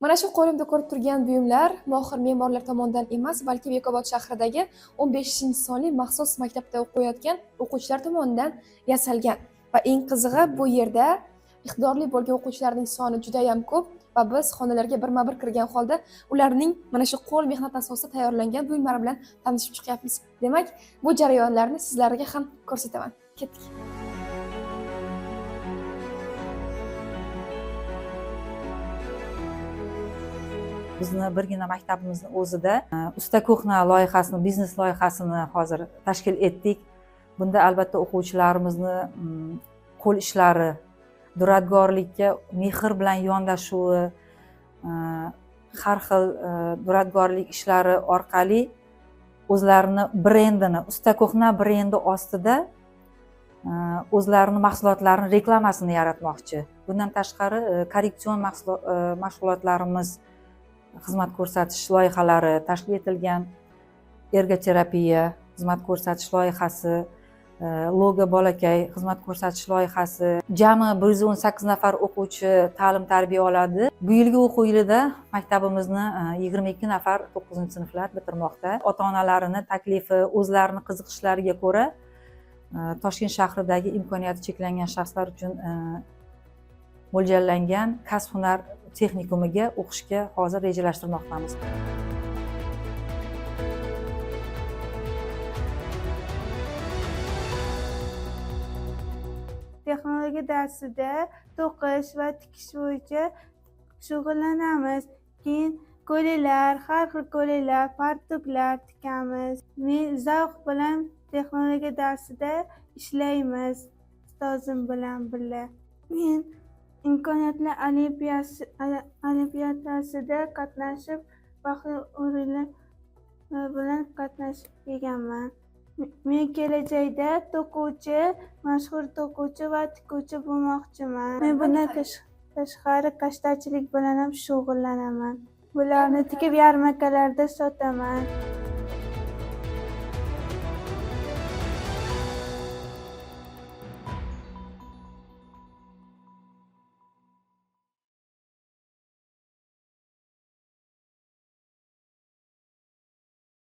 Mana shu qo'limda ko'rib turgan buyumlar mohir me'morlar tomonidan emas, balki Bekobod shahridagi 15-sonli maxsus maktabda o'qiyotgan o'quvchilar tomonidan yasalgan. Va eng qizig'i, bu yerda iqtidorli bo'lgan o'quvchilarning soni juda ham ko'p va biz xonalarga birma-bir kirgan holda ularning mana shu qo'l mehnati asosida tayyorlangan buyumlar bilan tanishib chiqyapmiz. Demak, bu jarayonlarni sizlarga ham ko'rsataman. Ketdik. Bizni birgina maktabimizni o'zida usta ko'hna loyihasini, biznes loyihasini hozir tashkil etdik. Bunda albatta o'quvchilarimizni qo'l ishlari, duradgorlikka mehr bilan yondashuvi, har xil duradgorlik ishlari orqali o'zlarini brendini, usta ko'hna brendi ostida o'zlarini mahsulotlarini reklamasini yaratmoqchi. Bundan tashqari korreksion mashg'ulotlarimiz, xizmat ko'rsatish loyihalari tashkil etilgan, ergoterapiya xizmat ko'rsatish loyihasi, logo bolakay xizmat ko'rsatish loyihasi. Jami 118 nafar o'quvchi ta'lim tarbiya oladi. Bu yilgi o'quv yilida maktabimizni 22 nafar 9-sinflar bitirmoqda. Ota-onalarini taklifi, o'zlarini qiziqishlariga ko'ra Toshkent shahridagi imkoniyati cheklangan shaxslar uchun mo'ljallangan kasb-hunar texnikumiga o'qishga hozir rejalashtirmoqdamiz. Texnologiya darsida to'qish va tikish bo'yicha shug'ullanamiz. Keyin ko'ylaklar, har xil ko'ylaklar, fartuklar tikamiz. Men zavq bilan texnologiya darsida ishlaymiz ustozim bilan birga. Men imkoniyatlar olimpiadasida qatnashib, baxtli o'rinlar bilan qatnashib kelganman. Men kelajakda to'quvchi, mashhur to'quvchi va tikuvchi bo'lmoqchiman. Men bundan tashqari kashtachilik bilan ham shug'ullanaman. Bularni tikib yarmarkalarda sotaman.